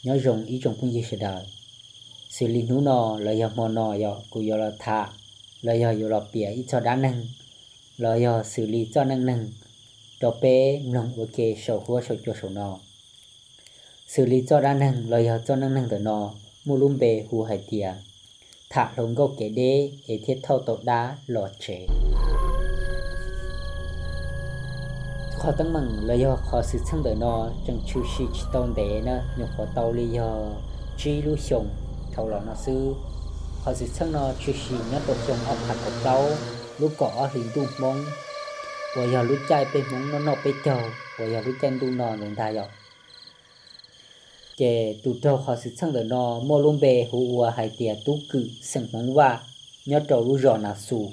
Nyob zoo ib tsoom phooj ywg sawv daws, xws li hnub no los yog hmo no yog kuv yuav los tham los yog yuav los piav ib txog dab neeg los yog xws li txoj neej neeg rau peb mloog ua ke saum huab saum cua saum no. Xws li txoj dab neeg los yog txoj neej neeg ntawm no muaj lub npe hu hais tias tham hluas nkauj kev deb es thiaj thauj tau dab los tsev. Qhov teeb meem los yog qhov xwm txheej ntawm no tseem tshwm sim tsis tau ntev na, nyuam qhuav tau li yog tsib lub xyoos dhau los no xwb. Qhov xwm txheej no tshwm sim nyob rau xyoo ob phav kaum plaub, lub kaum ob hlis ntuj Hmoob, uas yog lub caij peb Hmoob noj noj peb caug uas yog lub caij ntuj no ntawd ntag yom. Ces tus raug qhov xwm txheej ntawm no muaj lub npe hu ua hais tias Tub Kwm xeem Hmoob Vaj nyob rau lub zos Nas Xus.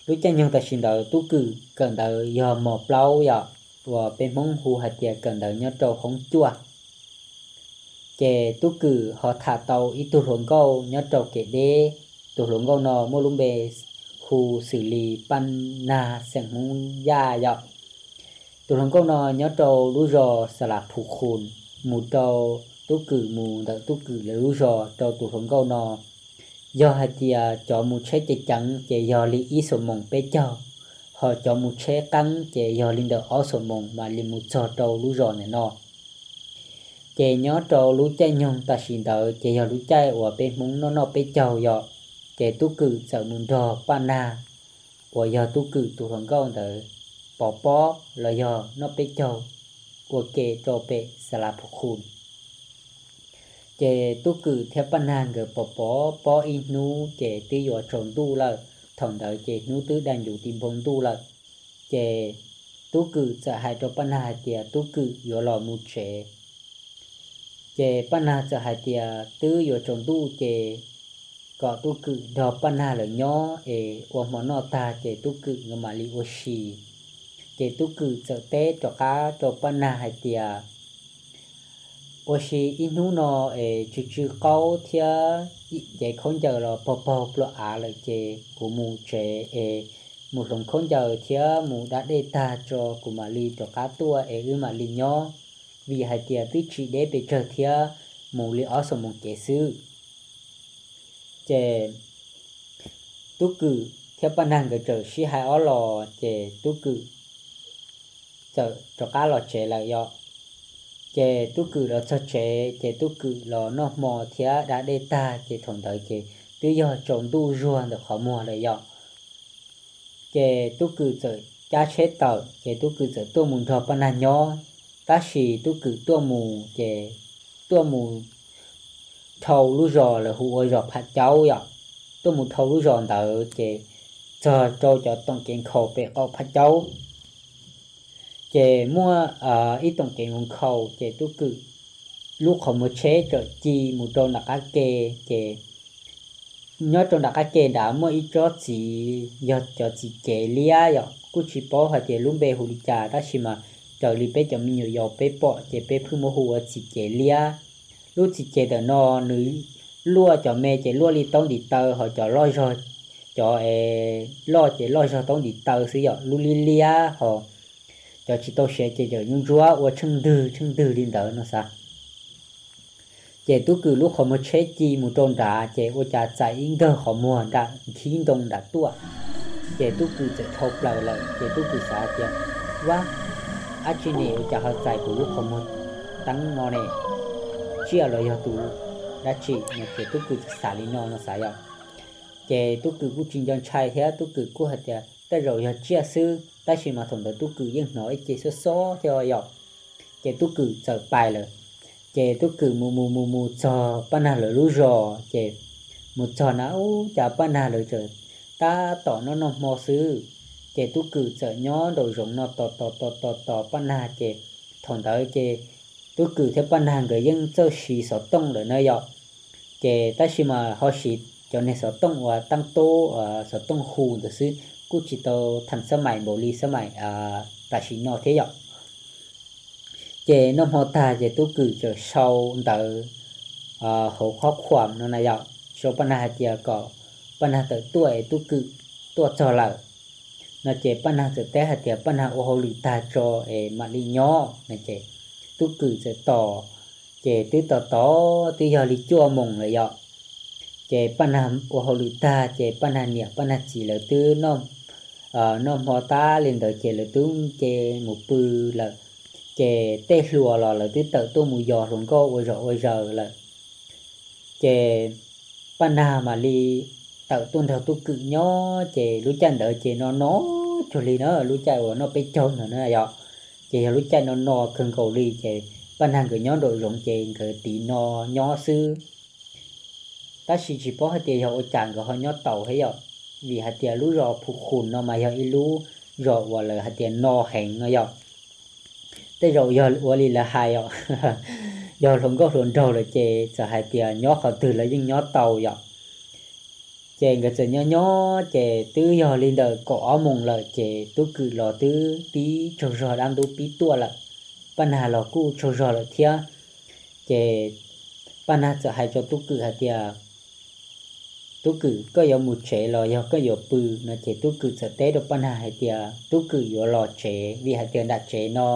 Lub caij nyoog tam sim ntawd Tub Kwm kawm ntawv yog mos plaub yom, uas peb Hmoob hu hais tias kawm ntawv nyob rau hoob cuaj. Ces Tub Kwm ho tham tau ib tug hluas nkauj nyob rau kev deb. Tus hluas nkauj no muaj lub npe hu xws li Paj Nag xeem Hmoob Yaj yom. Tus hluas nkauj no nyob rau lub zos Xas Las Phu Khus, mus rau Tub Kwm, mus ntawm Tub Kwm lawv lub zos rau tus hluas nkauj no, yog hais tias cov mus tsheb ceev ceev ces yog li ib xuab moos peb caug, ho cov mus tsheb qeeb ces yog li ntawm ob xuab moos mam li mus txog rau lub zos ntawm no. Ces nyob rau lub caij nyoog tam sim ntawd ces yog lub caij uas peb Hmoob noj noj peb caug yom, ces Tub Kwm txawm mus nrog Paj Nag uas yog Tub Kwm tus hluas nkauj ntawd pov pob los yog noj peb caug ua ke rau pem Xas Las Phu Khus. Ces Tub Kwm thiab Paj Nag nkawd pov pov pob ib hnub ces twb yuav tsaus ntuj lawm. Thaum ntawd ces hnub twb dai ncuv ti npoo ntuj lawm. Ces Tub Kwm txawm hais rau Paj Nag hais tias Tub Kwm yuav los mus tsev. Ces Paj Nag txawm hais tias twb yuav tsaus ntuj ces kom Tub Kwm nrog Paj Nag lawv nyob es ua hmo noj tag ces Tub Kwm nkawd mam li ua si. Ces Tub Kwm txawm teb rov qab rau Paj Nag hais tias, ua si ib hnub no es tsw tsw qaub thiab cev khaub ncaws los paug paug plua av lawm ces kuv mus tsev es mus hloov khaub ncaws thiab mus da dej tag tso kuv mam li rov qab tuaj es wb mam li nyob, vim hais tias twb tsis deb pes tsawg thiab, mus li ob xuab moos kev xwb. Ces Tub Kwm thiab Paj Nag nkawd txawm sib hais ob los ces Tub Kwm txawm rov qab los tsev lawm yom. Ces Tub Kwm los txog tsev ces Tub Kwm los noj hmo thiab da dej tag ces thaum ntawd ces twb yog tsaus ntuj zuag ntawm qhov muag lawm yom. Ces Tub Kwm txawm cab tsheb tawm ces Tub Kwm txawm tuaj mus nrog Paj Nag nyob. Tab sis Tub Kwm tuaj mus ces tuaj mus dhau lub zos lawv hu ua zos Pham Caub yom. Tuaj mus dhau lub zos ntawd ces txog rau cov toom kev nkhaus pem qaum Pham Caub. Ces muaj ib toom kev nkhaus nkhaus ces Tub Kwm lub qhov muag tsheb txawm ci mus rau nram qab ke, ces nyob rau nram qab ke nrad muaj ib tsob txiv yog cov txiv cev liab yom, kuj tsis paub hais tias lub npe hu li cas tab sis mas raws li peb cov me nyuam yaus peb pom ces peb pheej muab hu ua txiv cev liab. Lub txiv cev ntawm no nws luaj cov me ces luaj li taub ntiv taw, ho cov loj zog, cov loj ces loj zog taub ntiv taw xwb yom, lub liab liab ho cov tsis tau siav ces cov nyuj ntsuab ua tsheej ntwg tsheej ntwg li ntawd no xav. Ces Tub Kwm lub qhov muag tsheb ci mus rau nrad ces ua cas txais ib nkawg qhov muag nram khib ntoo nram tuaj. Ces Tub Kwm txawm dhau plaws lawm ces Tub Kwm xav tias, vaj, dab tsi ne ua cas ho txais kuv lub qhov muag teeb no ne, tsiaj los yog tus dab tsi no ces Tub Kwm txawm xav li no no xav yom. Ces Tub Kwm kuj tsis nco ntshai thiab Tub Kwm kuj hais tias tej zaum yog tsiaj xwb, tab sis mas thaum ntawd Tub Kwm yeej hnov ib ce xob xob thiab yom. Ces Tub Kwm txawm pais lawm. Ces Tub Kwm mus mus mus mus txog Paj Nag lawv lub zos ces mus txog na ub cas Paj Nag lawv tseem tab tom noj noj hmo xwb. Ces Tub Kwm txawm nyob nraum zoov no tos tos tos tos tos Paj Nag ces thaum ntawd ces Tub Kwm thiab Paj Nag nkawd yeej txawj siv xov tooj lawm na yom. Ces tab sis mas ho siv cov niag xov tooj uas taab tub, xov tooj hu ntawd xwb, kuj tsis tau tham xab mais npaum li xab mais tam sim no thiab yom. Ces noj hmo tag ces Tub Kwm txawm sau ntawv hauv qhob khuam no na yom, sau Paj Nag hais tias kom Paj Nag tawm tuaj es Tub Kwm tuaj txog lawm no ces Paj Nag txawm teb hais tias Paj Nag ua hauj lwm tag tso es mam li nyob no ces Tub Kwm txawm tos Ces twb tos tos twb yog li cuaj moos lawm yom. Ces Paj Nag ua hauj lwm tag ces Paj Nag niam Paj Nag txiv lawv twb noj hmo tas li ntawd ces lawv twb nce mus pw lawm. Ces tej hluas los lawv twb tawm tuaj mus yos hluas nkauj ua zom ua zaws lawm. Ces Paj Nag mam li tawm tuaj nrog Tub Kwm nyob ces lub caij ntawd ces no no cuag li na, lub caij uas noj peb caug ntawd na yom. Ces yog lub caij no no kawg nkaus li ces Paj Nag nkawd nyob nraum zoov ces nkawd tiv no nyob xwb. Tab sis tsis paub hais tias yog ua cas nkawd ho nyob taus thiab yom, vim hais tias lub zos Phu Khun no mas yog ib lub zos uas lawv hais tias no heev no yom. Tej zaum yog ua li lawv hais os, yog hluas nkauj hluas nraug lawm ces txawm hais tias nyob qhov twg lawv yeej nyob tau yom. Ces nkawd txawm nyob nyob ces twb yog li ntawm kaum ob moos lawm ces Tub Kwm los twb pib tsaug zog dab ntub pib tuaj lawm. Paj Nag los kuj tsaug zog lawm thiab. Ces Paj Nag txawm hais rau Tub Kwm hais tias, Tub Kwm, koj yuav mus tsev los yog koj yuav pw? No ces Tub Kwm txawm teb rau Paj Nag hais tias Tub Kwm yuav los tsev vim hais tias nram tsev no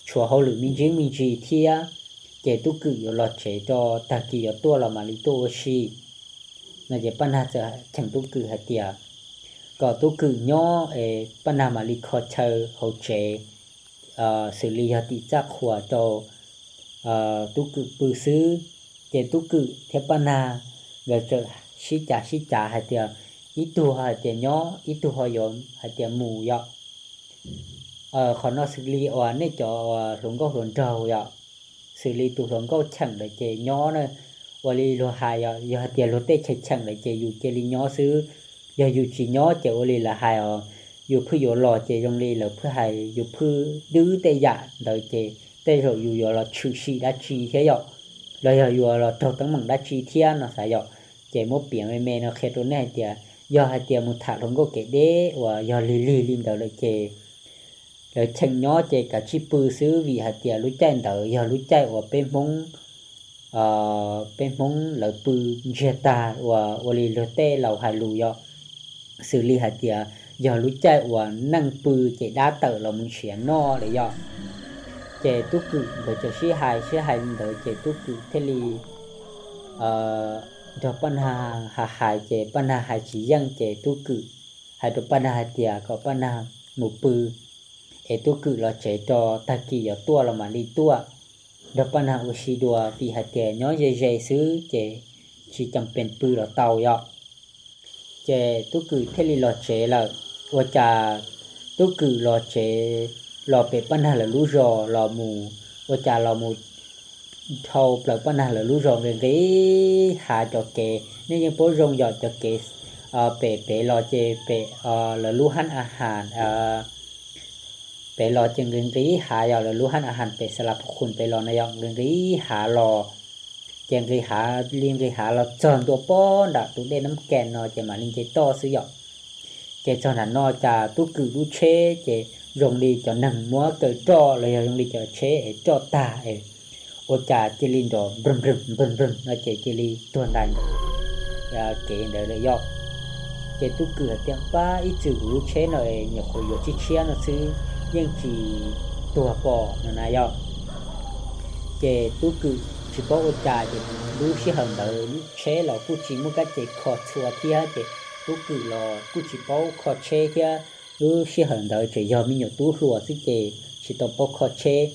tshuav hauj lwm me ntsis me ntsis thiab, ces Tub Kwm yuav los tsev rau tag kis yuav tuaj los mam li tuaj ua si. No ces Paj Nag txawm cheem Tub Kwm hais tias kom Tub Kwm nyob es Paj Nag mam li kho chaw hauv tsev, xws li yog tim txaj qhua rau Tub Kwm pw xwb. Ces Tub Kwm thiab Paj Nag nkawd txawm sib cav sib cav hais tias ib tug ho hais tias nyob, ib tug ho yuav hais tias mus yom. Qhov no xws li uas nej cov hluas nkauj hluas nraug yom, xws li tus hluas nkauj cheem lawm ces nyob na, ua li luag hais yom, yog hais tias luag tej cheem cheem lawm ces yus cia li nyob xwb. Yog yus tsis nyob ces ua li lawv hais os, yus phwj yuav los ces zoo li lawv phwj hais yus phwj dwb tej yam ntawd ces tej zaum yus yuav los tshwm sim dab tsi thiab yom, los yog yuav los raug teeb meem dab tsi thiab no xav yom. Ces muab piav me me no qhia rau nej hais tias yog hais tias mus tham hluas nkauj kev deb uas yog lig lig li ntawd lawm ces lawv cheem nyob ces kav tsij pw xwb vim hais tias lub caij ntawd yog lub caij uas peb Hmoob, peb Hmoob lawv pw ntsiag tag uas ua li luag tej laus hais lus yom, xws li hais tias yog lub caij uas neeg pw ces dab tawm los mus nrhiav noj lawm yom. Ces Tub Kwm nkawd txawm sib hais sib hais li ntawd ces Tub Kwm thiaj li nrog Paj Nag hais hais ces Paj Nag hais tsis yeej ces Tub Kwm hais rau Paj Nag hais tias kom Paj Nag mus pw es Tub Kwm los tsev rau tag kis yuav tuaj los mam li tuaj, nrog Paj Nag ua si dua vim hais tias nyob ze ze xwb ces tsis ceem pees pw los tau yom. Ces Tub Kwm thiaj li los tsev lawm. Ua cas Tub Kwm los tsev los pem Paj Nag lawv lub zos los mus, ua cas los mus dhau plaws Paj Nag lawv lub zos nqis nqis hav cov kev, nej yeej paub zoo yom, cov kev pem pem los ces pem lawv lub hab a has, pem los ces nqis nqis hav yom, lawv lub hab a has pem Xas Las Phu Khun pem los na yom, nqis nqis hav los ces nqis hav li nqis hav los txog ntua pob nram tus dej Nab Kas no ces mam li nce toj xwb yom. Ces txog nram no cas Tub Kwm lub tsheb ces zoo li cov neeg muab kaw roj los yog zoo li cov tsheb es roj tag es ua cas cia li nrov npawg npawg npawg no ces cia li tuag ntais ntawm kev ntawd lawm yom. Ces Tub Kwm hais tias pab ib txwm kuv lub tsheb no nyuam qhuav yuav tshiab tshiab no xwb yeej tsis tuag pom no na yom. Ces Tub Kwm tsis paub ua cas ces lub sij hawm ntawd lub tsheb los kuj tsis muaj kab ce kho txhua thiab ces Tub Kwm los kuj tsis paub kho tsheb thiab. Lub sij hawm ntawd tseem yog me nyuam tub hluas xwb ces tsis tau paub kho tsheb.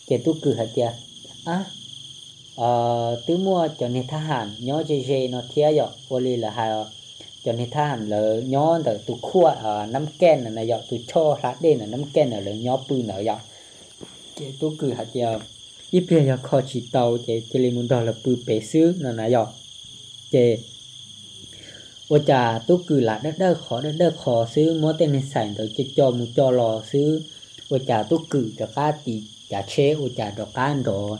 Ces Tub Kwm hais tias, ab, twb muaj cov niag thab ham nyob ze ze no thiab yom, ua li lawv hais cov niag thab ham lawv nyob ntawm tus khuaj Nab Kas na yom, tus choj hla dej ntawm Nab Kas ntawd lawv nyob pw ntawd yom. Ces Tub Kwm hais tias ib pliag yog kho tsis tau ces cia li mus nrog lawv pw pem xwb no na yom. Ces ua cas Tub Kwm lam dawb dawb qhov dawb dawb qhov xwb, muab tej neeg xais ntawd co co mus co los xwb, ua cas Tub Kwm rov qab tiv cav tsheb ua cas rov qab nrov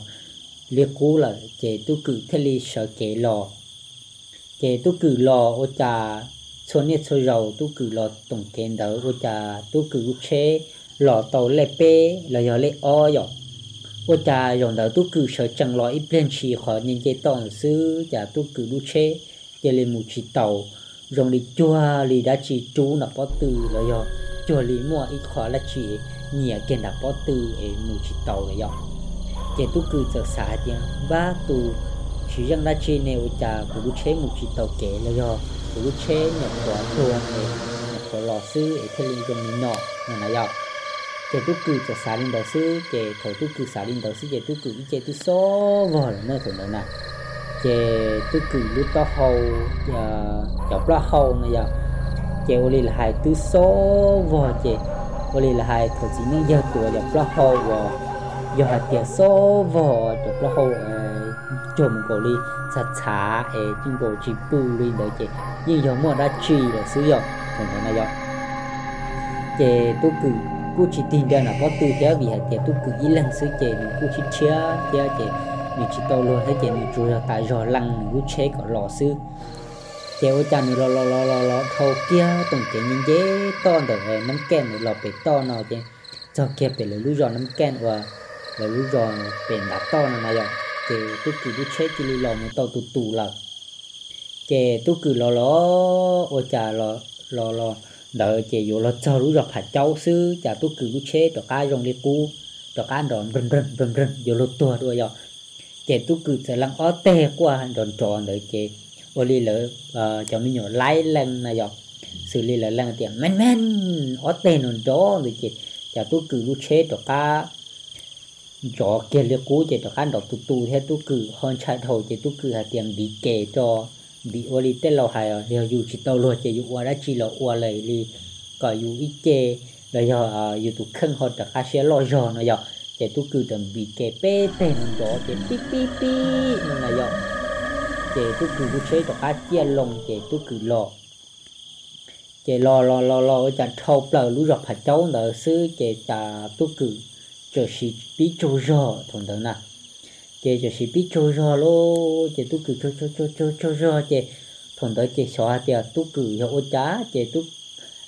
li qub lawm ces Tub Kwm thiaj li sawv kev los. Ces Tub Kwm los ua cas txhua niaj txhua zaus Tub Kwm los toom kev ntawd ua cas Tub Kwm lub tsheb los tau lej peb los yog lej ob yom. Ua cas zaum ntawd Tub Kwm sawv tsees los ib pliag ntshis qhov nce nce toj ntawd xwb cas Tub Kwm lub tsheb cia li mus tsis taus, zoo li cuag li dab tsi rub nram pob tw los yog cuag li muaj ib qho dab tsi nyiam kiag nram pob tw es mus tsis taus lawm yom. Ces Tub Kws txawm xav hais tias, Npab, tus tsis zeej dab tsi ne, ua cas kuv lub tsheb mus tsis taus kev los yog kuv lub tsheb nyuam qhuav tuag es nyuam qhuav los xwb es thiaj li zoo li no no na yom. Ces Tub Kws txawm xav li ntawd xwb, ces thaum Tub Kws xav li ntawd xwb ces Tub Kws ib ce twb xob vog lawm na thaum ntawd na. Ces Tub Kws lub taub hau, cov plaub hau no yog, ces ua li lawv hais twb xob vog ces ua li lawv hais thaum txiv neej yawg tuav cov plaub hau uas yog hais tias xob vog cov plaub hau cuag mus nkaus li txhav txhav es cuag nkaus tsis pw li ntawd ces yeej yog muaj dab tsi lawm xwb yom thaum ntawd na yom. Ces Tub Kws kuj tsis tig nra nram pob tw thiab vim hais tias Tub Kws ib leeg xwb ces nws kuj tib rhiab thiab ces nws tsis tau luag thiab ces nws tsuas yog tas zog lees nws lub tsheb kom los xwb. Ces ua cas nws los los los los los dhau kiag toom kev nce nce toj ntawm Nab Kaj ntawd los pem toj no ces txog kiag pem lawv lub zos Nab Kaj uas lawv lub zos pem nram toj no na yom, ces Tub Kws lub tsheb cia li los mus tau tus tus lawm. Ces Tub Kws los los ua cas los los ntawd ces yuav los txog lub zos Phav Caub xwb cas Tub Kws lub tsheb rov qab zoo li qub, rov qab nrov npawg npawg npawg yuav luag tuag dua yom. Ces Tub Kws txawm lees ob teg quaj nrov nrov ntawd ces ua li lawv cov me nyuam laib lees na yom, xws li lawv lees tias meej meej ob teg nrov nrov ntawd ces cas Tub Kws lub tsheb rov qab nrov kiag li qub ces rov qab nrov tus tus thiab Tub Kws ho ntshai dhau ces Tub Kws hais tias npiv ke rau, npiv ua li tej laus hais yog yus tsis tau luag ces yus ua dab tsi los ua lawm li kom yus ib ce los yog yus tus kheej ho rov qab siab loj zog no yom. Ces Tub Kws rov npiv ke peb teg nrov nrov ces pib pib pib no na yom. Ces Tub Kws lub tsheb rov qab ciaj loo ces Tub Kws los. Ces los los los los ua cas dhau plaws lub zos Phav Caub ntawd xwb ces cas Tub Kws txawm sis pib tsaug zog thaum ntawd na. Ces txawm sis pib tsaug zog lauj ces Tub Kws tsaug tsaug tsaug zog ces thaum ntawd ces xyov hais tias Tub Kws yog ua cas ces Tub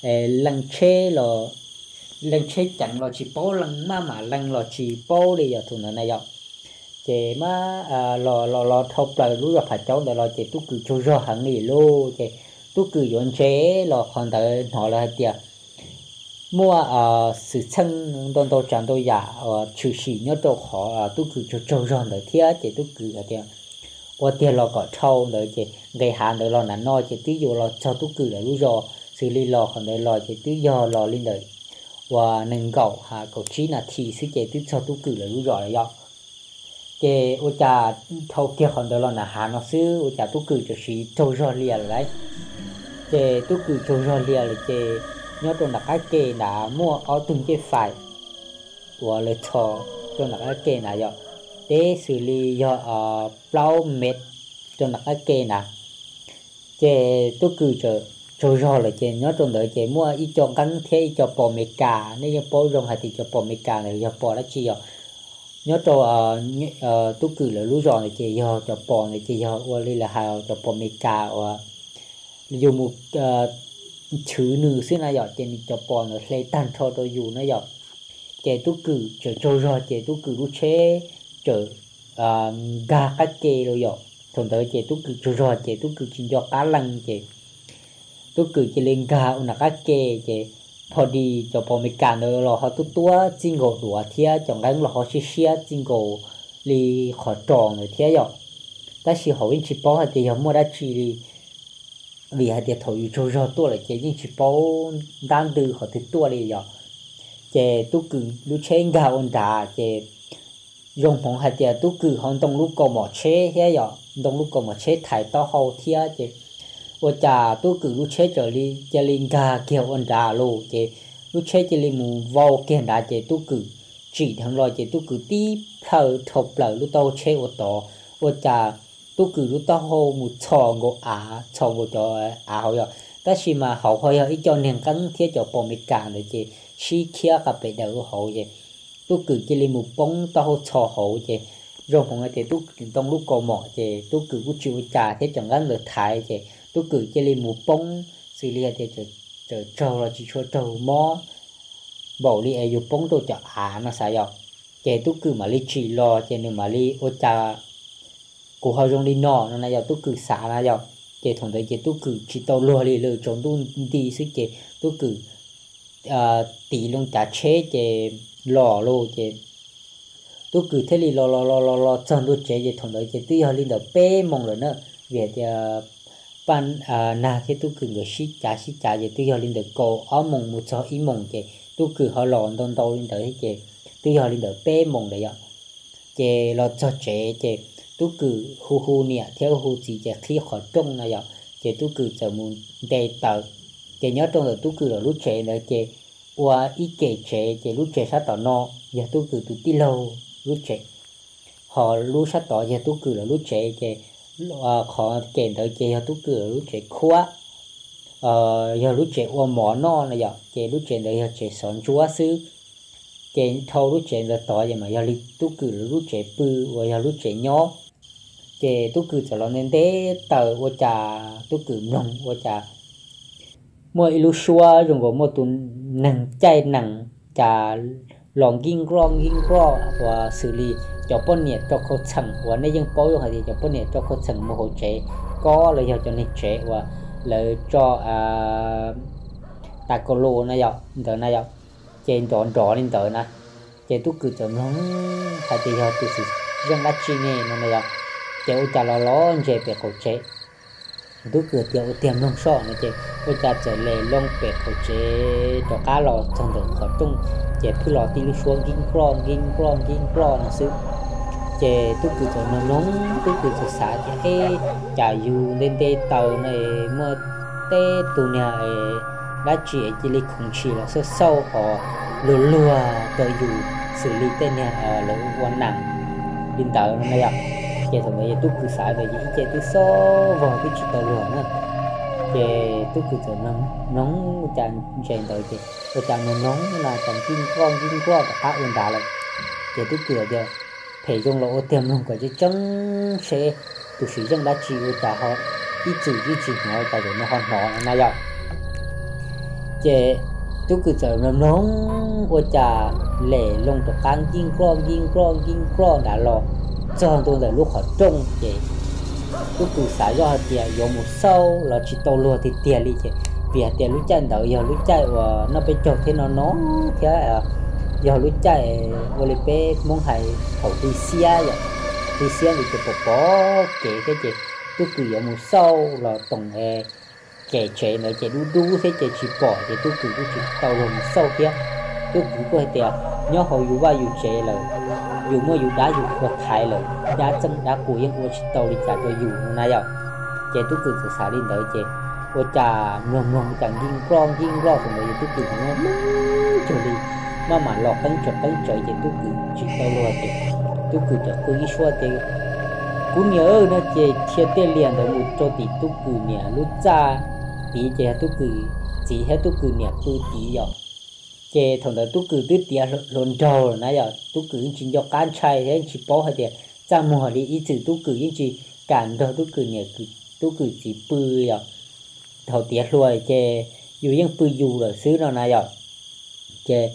lees tsheb los, lees tsheb ceev los tsis paub, lees maj mam lees los tsis paub li yog thaum ntawd na yom. Ces mas los los los dhau plaws lub zos Phav Caub ntawd los ces Tub Kws tsaug zog heev li lauj ces Tub Kws yuav ntse los qhov ntawd hnov lawv hais tias muaj xwm txheej ntau ntau tsav ntau yam uas tshwm sim nyob rau qhov Tub Kws tsaug tsaug zog ntawd thiab ces Tub Kws hais tias ua tiag los kom dhau ntawd ces nqis hav ntawd los nram no ces twb yuav los txog Tub Kws lawv lub zos, xws li los qhov ntawd los ces twb yog los li ntawm uas nees nkaum ha kaum tsib nas this xwb ces twb txog Tub Kws lawv lub zos lawm yom. Ces ua cas dhau kiag qhov ntawd los nram hav no xwb ua cas Tub Kws txawm sis tsaug zog lias lawm lauj. Ces Tub Kws tsaug zog lias lawm ces nyob rau nram qab ke nrad muaj ob tug ncej fais uas lawv txhos rau nram qab ke na yom, teb xws li yog plaub mev rau nram qab ke na. Ces Tub Kws txawm tsaug zog lawm ces nyob rau ntawd ces muaj ib co nqeeb thiab ib co pos Amelikas, nej yeej paub zoo hais tias cov pos Amelikas ntawd yog pos dab tsi yom. Nyob rau Tub Kws lawv lub zos ntawd ces yog cov pos ntawd ces yog ua li lawv hais cov pos Amelikas uas yus mus chwv nws xwb na yom, ces nws cov pos ntawd hle tag nrho rau yus na yom. Ces Tub Kws txawm tsaug zog ces Tub Kws lub tsheb txawm nkag qab ke los yom. Thaum ntawd ces Tub Kws tsaug zog ces Tub Kws tsis nco qab lees ces Tub Kws cia li nkag ua nram qab ke ces pho dis cov pos Amelikas ntawd los ho tuab tuab txij nkaus duav thiab cov nqeeb los ho siab siab txij nkaus li qhov ros ntawd thiab yom. Tab sis hauv yeej tsis paub hais tias yog muaj dab tsi li, vim hais tias thaum yus tsaug zog tuaj lawm ces yeej tsis paub ntab ntws qhov twg tuaj li yom. Ces Tub Kws lub tsheb nkag ua nrad ces zoo hmoov hais tias Tub Kws ho ntoo lub kaus mom tsheb thiab yom, ntoo lub kaus mom tsheb thaiv taub hau thiab ces ua cas Tub Kws lub tsheb txawm cia li nkag kiag ua nrad lauj ces lub tsheb cia li mus vau kiag nrad ces Tub Kws tsim dheev los ces Tub Kws tib plhaw dhau plaws lub taub hau tsheb ua tod, ua cas Tub Kws lub taub hau mus txhos nkaus av, txhos nkaus cov av hauv yom, tab sis mas hauv ho yog ib co niag nqeeb thiab cov pos Amelikas ntawd ces sib khiab qa pem daws hauv ces Tub Kws cia li mus poob taub hau txhos hauv ces zoo hmoov hais tias Tub Kws ntoo lub kaus mom ces Tub Kws kuj tsis ua cas thiab cov nqeeb ntawd thaiv ces Tub Kws cia li mus poob xws li hais tias txawm tsaug los tsis tshua raug mob npaum li es yus poob rau cov av no xav yom. Ces Tub Kws mam li tsim los ces nws mam li ua cas kuv ho zoo li no no na yog Tub Kws xav na yom. Ces thaum ntawd ces Tub Kws tsis tau luag li lawm, tsaus ntuj nti xwb ces Tub Kws tiv loo cav tsheb ces los lauj ces Tub Kws thiaj li los los los los los txog ntua tsev ces thaum ntawd ces twb yog li ntawm peb moos lawm na, vim hais tias Paj Nag thiab Tub Kws nkawd sib cav sib cav ces twb yog li ntawm kaum ob moos mus txog ib moos ces Tub Kws ho los ntau ntau li ntawd thiab ces twb yog li ntawm peb moos lawm yom. Ces los txog tsev ces Tub Kws hu hu niam thiab hu txiv ces qhib qhov rooj no yom, ces Tub Kws txawm mus nte taws. Ces nyob rau ntawm Tub Kws lawv lub tsev ntawd ces ua ib kem tsev ces lub tsev sab tom no yog Tub Kws tus tij laug lub tsev, ho lub sab tod yog Tub Kws lawv lub tsev ces qhov kem ntawd ces yog Tub Kws lawv lub tsev khuab, yog lub tsev ua mov noj no yom, ces lub tsev ntawd yog tsev xov ntsuab xwb. Ces dhau lub tsev ntawd tod ces mas yog li Tub Kws lawv lub tsev pw uas yog lub tsev nyob. Ces Tub Kws txawm los nte nte taws ua cas Tub Kws mloog ua cas muaj ib lub suab zoo nkaus muaj tus neeg caij nees cas los nkij nkloj nkij nkloj uas xws li cov poj niam tso khau txheem uas nej yeej paub zoo hais tias cov poj niam tso khau txheem mus hauv tsev kob los yog cov neeg tsev uas lawv tso tas kaus lus na yom, ntawd na yom, ces nrov nrov li ntawd na. Ces Tub Kws txawm mloog hais tias yog tus xwm zeej dab tsi ne no na yom, ces ua cas los los ntses pem qaum tsev. Tub Kws tias ua tiag mloog soj no ces ua cas txawm les loo pem qaum tsev rov qab los txog ntawm qhov rooj, ces phwj los tib lub suab nkij nkloj nkij nkloj nkij nkloj no xwb. Ces Tub Kws txawm mloog mloog, Tub Kws txawm xav tias eb, cas yus nte nte taws no muaj tej tus niag dab tsi es cia li khoov ntshis los xauj xauj hos luag luag rau yus xws li tej niag lawv ua nees li ntawd no na yom. Ces thaum ntawd ces Tub Kws xav tias ces ib ce twb xob vog twb tsis tau luag na. Ces Tub Kws txawm mloog ua cas ntses ntawd ces ua cas mloog mloog na cas nkij nkloj nkij nkloj rov qab ua nrad lawm. Ces Tub Kws hais tias phem zoo los ua tiag mloog kom tseeb tseeb seb tus xwm zeej dab tsi ua cas ho ib txwm ib tsis hnov cas zaum no ho hnov no na yom. Ces Tub Kws txawm mloog mloog ua cas les loo rov qab nkij nkloj nkij nkloj nkij nkloj nrad los txog ntua ntawm lub qhov rooj ces Tub Kws xav zoj hais tias yuav mus xauj los tsis tau luag tiag tiag li ces vim hais tias lub caij ntawd yog lub caij uas noj peb caug thiab no no thiab yog lub caij ua li peb Hmoob hais thaum hli xiab yom, hli xiab ntawd ces pom pom kev thiab ces Tub Kws yuav mus xauj los toom kem tsev ntawd ces dub dub thiab ces tsis pom ces Tub Kws kuj tsis tau luag mus xauj thiab. Tub Kws kuj hais tias nyob hauv yus vaj yus tsev lawm, yus muaj yus dab yus qhua thaiv lawm, dab txeej dab qus yeej ua tsis tau li cas rau yus no na yom. Ces Tub Kws txawm xav li ntawd ces ua cas mloog mloog cas nkij nkloj nkij nkloj thaum ntawd ces Tub Kws txawm mloog cuag li maj mam los qeeb tsawv qeeb tsawv ces Tub Kws tsis tau luag ces Tub Kws txawm qw ib suab tias kuv niam no ces dhia tej lias ntawd mus rau tim Tub Kws niam lub txaj tid ces yog Tub Kws txiv thiab Tub Kws niam pw tid yom. Ces thaum ntawd Tub Kws twb tiav hluas nraug lawm na yom, Tub Kws yeej tsis nco qab ntshai thiab yeej tsis paub hais tias txaj muag li ib txwm Tub Kws yeej tsis kam nrog Tub Kws niam, Tub Kws txiv pw yom. Thaum tiav hluas ces yus yeej pw yus lawm xwb no na yom. Ces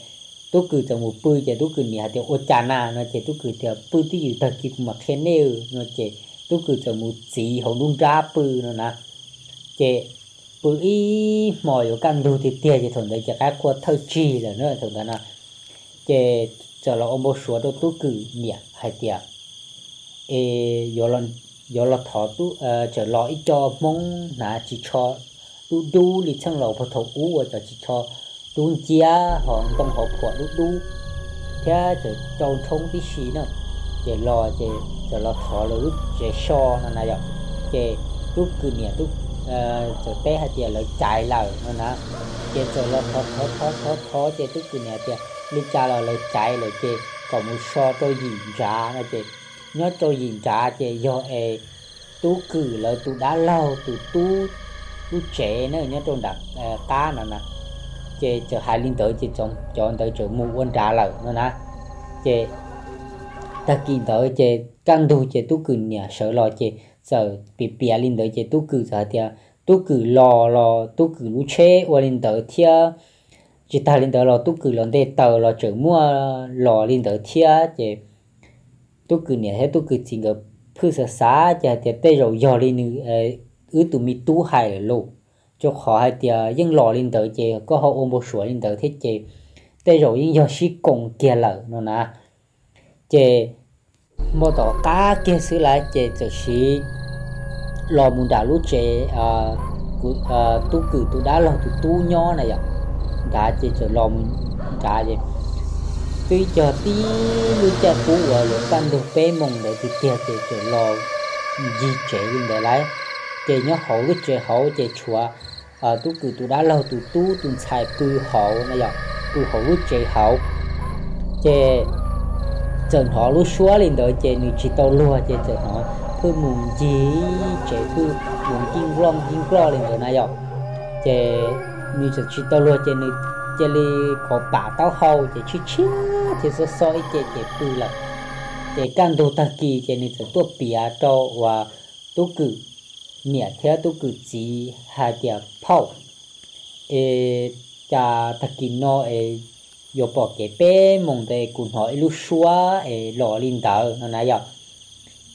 Tub Kws txawm mus pw ces Tub Kws niam hais tias ua cas na no ces Tub Kws tias pw twj ywm tag kis kuv mam qhia nej no ces Tub Kws txawm mus txiv hauv nruab nrab pw no na. Ces pw ib hmo yuav kaj ntug tiag tiag ces thaum ntawd ces qaib qhua thawj tsig lawm na thaum ntawd na. Ces txawm los ua npau suav rau Tub Kws niam hais tias es yuav los thov, txawm los ib co Hmoob hnav ris tsho dub dub li txheej laus puag thaum ub uas cov ris tsho dub nciab hos ntoo hauv phuam dub dub thiab txawm rau nrhoob tib si na. Ces los ces txawm los thov lawv lub tsev so no na yom. Ces Tub Kws niam txawm teb hais tias lawv caiv lawm no na. Ces txawm los thov thov thov thov thov ces Tub Kws niam tias li cas los lawv caiv lawm ces kom mus so rau yim nrad no ces nyob rau yim nrad ces yog es Tub Kws lawv tus dab laug tus tub lub tsev na nyob rau nram qab no na. Ces txawm hais li ntawd ces cov ntawd txawm mus ua nrad lawm no na. Ces tag kis ntawd ces kaj ntug ces Tub Kws niam sawv los ces txawm piav piav li ntawd ces Tub Kws txawm hais tias Tub Kws los los Tub Kws lub tsheb ua li ntawd thiab, tsis tag li ntawd los Tub Kws los nte taws los tseem muaj los li ntawd thiab ces Tub Kws niam thiab Tub Kws txiv nkawd phwj xav xav ces hais tias tej zaum yog li nws, wb tus me tub hais lawm lauj, rau qhov hais tias yeej los li ntawd ces koj ho ua npau suav li ntawd thiab ces tej zaum yeej yog sib koom kiag lawm no na. Ces npaj tom qab kiag xwb lawm ces txawm sis los mus nram lub tsev Tub Kwm tus dab laug tus tub nyob na yom. Nrad ces txawm los mus nrad es twb yog tib lub caij qub uas yuav kaj ntug peb moos ntawd tiag tiag ces txawm los ncig tsev li ntawd lawm. Ces nyob hauv lub tsev hauv ces tshuav Tub Kwm tus dab laug tus tub tus ntxhais pw hauv na yom, pw hauv lub tsev hauv. Ces txawm hnov lub suab li ntawd ces nws tsis tau luag ces txawm hnov phwj mus ncig tsev, phwj mus ncij nploj ncij nploj li ntawd na yom. Ces nws txawm tsis tau luag ces nws cia li qhov pam taub hau ces tshiab tshiab thiab xob xob ib ce ces pw lawm. Ces kaj ntug tag kis ces nws txawm tuaj piav rau uas Tub Kwm niam thiab Tub Kwm txiv hais tias, Phauj, es cas tag kis no es yuav pom kev peb moos ntawd es kuv hnov ib lub suab es los li ntawd no na yom.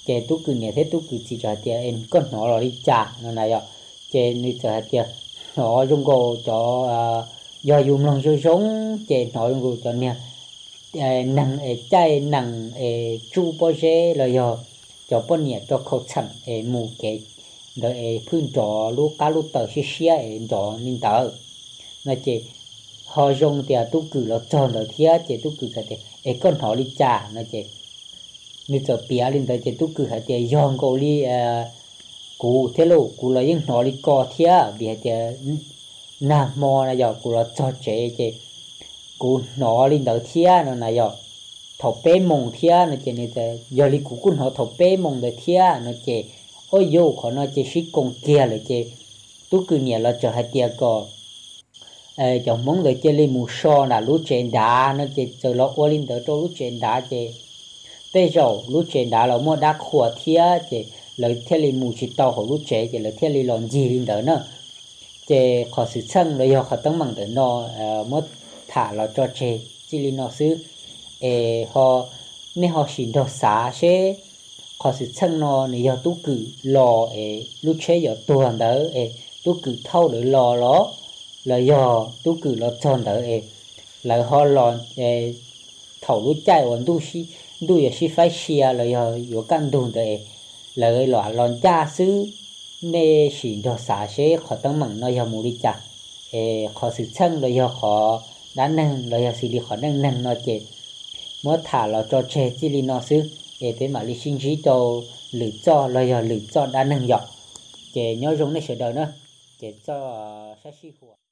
Ces Tub Kwm niam thiab Tub Kwm txiv txawm hais tias, Es koj hnov los li cas no na yom? Ces nws txawm hais tias, Hnov zoo nkaus cov, yog yus mloog zoo zoo ces hnov zoo nkaus cov niag neeg es caij nees es tsuj pob zeb los yog cov poj niam rau khau txheem es mus kev ntawd es phwj nrov lub qab lub taw siab siab es nrov li ntawd no ces ho zoo tias Tub Kwm los txog ntawd thiab ces Tub Kwm txawm tias, Es koj hnov li cas no ces nws txawm piav li ntawd ces Tub Kwm hais tias, Yog nkaus li kuv thiab lauj, kuv los yeej hnov li ko thiab vim hais tias nag hmo na yog kuv los txog tsev ces kuv hnov li ntawd thiab no na yog thaum peb moos thiab no ces nws tias, Yog li kuv kuj hnov thaum peb moos ntawd thiab no ces, Ua yuav qhov no ces sib koom kiag lawm ces Tub Kwm niam los txawm hais tias kom cov Hmoob ntawd cia li mus so nram lub tsev nrad no ces txawm los ua li ntawd rau lub tsev nrad ces tej zaum lub tsev nrad los muaj dab qhua thiab ces lawv thiaj li mus tsis tau hauv lub tsev ces lawv thiaj li los ncig li ntawd na. Ces qhov xwm txheej los yog qhov teeb meem ntawm no muab tham los tso tseg txij li no xwb. Es ho nej ho sim nrog xav seb qhov xwm txheej no nws yog Tub Kwm los es lub tsheb yuav tuag ntawd es Tub Kwm thauj lawv los los, los yog Tub Kwm los txog ntawd es lawv ho los thaum lub caij uas ntuj yuav sib faib sia los yog yuav kaj ntug ntawd es lawv los los ncaj xwb. Nej sim nrog xav seb qhov teeb meem no yog mus li cas, es qhov xwm txheej los yog qhov dab neeg los yog xws li qhov neej neeg no ces muab tham los tso tseg txij li no xwb, es peb mam li sib ntsib rau lwm txoj los yog lwm txoj dab neeg yom. Ces nyob zoo nej sawv daws na, ces txoj sab sij huam